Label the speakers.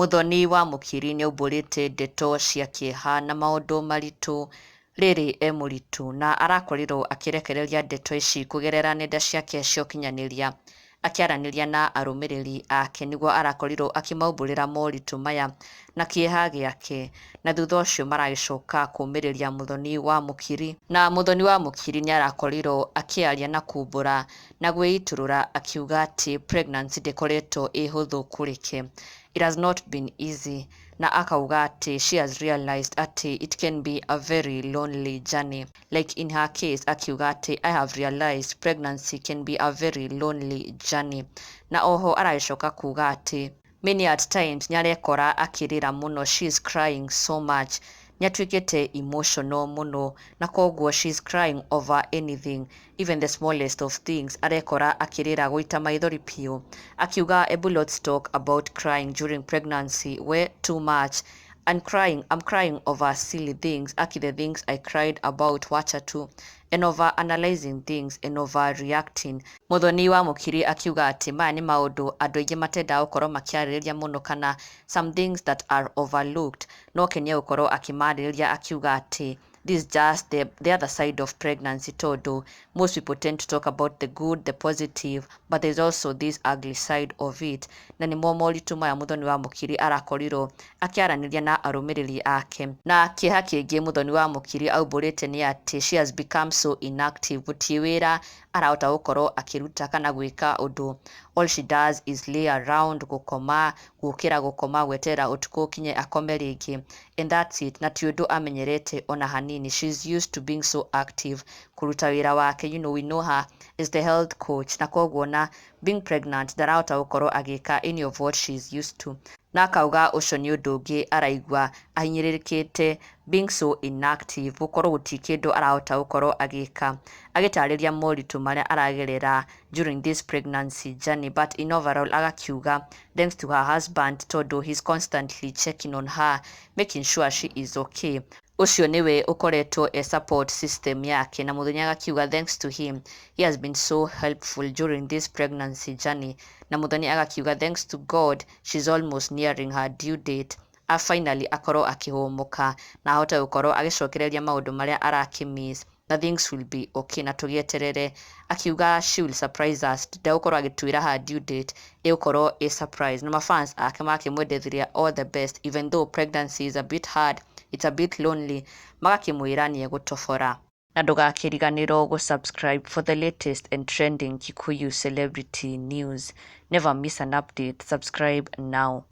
Speaker 1: Muthoni wa Mũkiri nĩaumbũrĩte ndeto cia kĩeha na maũndũ maritũ rĩrĩ e mũritũ na arakorirwo akĩrekereria ndeto ici kũgerera nenda ciake cia ũkinyanĩria akĩaranĩria na arũmĩrĩri ake nĩguo arakorirwo akĩmaumbũrĩra moritũ maya na kĩeha gĩake. Na thutha ũcio maragĩcoka kũmĩrĩria Muthoni wa Mũkiri. Na Muthoni wa Mũkiri nĩ arakorirwo akĩaria na kumbũra na gwĩitũrũra akiuga atĩ pregnancy ndĩkoretwo ĩ hũthũ kũrĩ ke. It has not been easy, na akauga atĩ she has realized atĩ it can be a very lonely journey. Like in her case, akiuga atĩ, "I have realized pregnancy can be a very lonely journey." Na oho aragĩcoka kuga atĩ many at times nĩarekora akĩrĩra mũno, she is crying so much, nĩatuĩkĩte emotional mũno na koguo she is crying over anything, even the smallest of things, arekora akĩrĩra gũita maithori piũ. Akiuga, "Ebu let's talk about crying during pregnancy, way too much and crying. I'm crying over silly things. Aki, the things I cried about, wacha tu, and over analyzing things and over reacting." Muthoni wa Mũkiri akiuga atĩ maya nĩ maũndũ andũ aingĩ matendaga gũkorwo makĩarĩrĩria mũno kana some things that are overlooked, no ke nĩegũkorwo akĩmarĩrĩria akiuga atĩ this is just the other side of pregnancy, tondũ most people tend to talk about the good, the positive, but there's also this ugly side of it. Na nĩmo moritũ maya Muthoni wa Mũkiri arakorirwo akĩaranĩria na arũmĩrĩri ake. Na kĩeha kĩngĩ Muthoni wa Mũkiri aumbũrĩte nĩ atĩ she has become so inactive, gũtirĩ wĩra arahota gũkorwo akĩruta kana gwĩka ũndũ. All she does is lay around, gũkoma, gũkĩra, gũkoma, gweterera ũtukũ ũkinye akome rĩngĩ, and that's it. Na ti ũndũ amenyerete ona hanini. She's used to being so active, kũruta wĩra wake. We know her as the health coach, na koguo na being pregnant ndarahota gũkorwo agĩka any of what she's used to. Na akauga ũcio nĩ ũndũ ũngĩ araigua ahinyĩrĩrĩkĩte, being so inactive, gũkorwo gũtirĩ kĩndũ arahota gũkorwo agĩka, agĩtarĩria moritũ marĩa aragerera during this pregnancy journey. But in overall, agakiuga thanks to her husband, tondũ he's constantly checking on her, making sure she is okay. Ũcio nĩwe ũkoretwo e support system yake. Na Muthoni agakiuga thanks to him, he has been so helpful during this pregnancy journey. Na Muthoni agakiuga thanks to God, she's almost nearing her due date, a finally akorwo akĩhũmũka na ahote gũkorwo agĩcokereria maũndũ marĩa arakĩmiss, na things will be okay, na tũgĩeterere. Akiuga she will surprise us, ndegũkorwo agĩtwĩra her due date, ĩgũkorwo ĩ surprise. Na mafans ake makĩmwendethiria all the best, even though pregnancy is a bit hard, it's a bit lonely, magakĩmwĩra nĩ egũtobora. Na ndũgakĩriganĩrwo gũ-subscribe for the latest and trending Kikuyu celebrity news. Never miss an update. Subscribe now.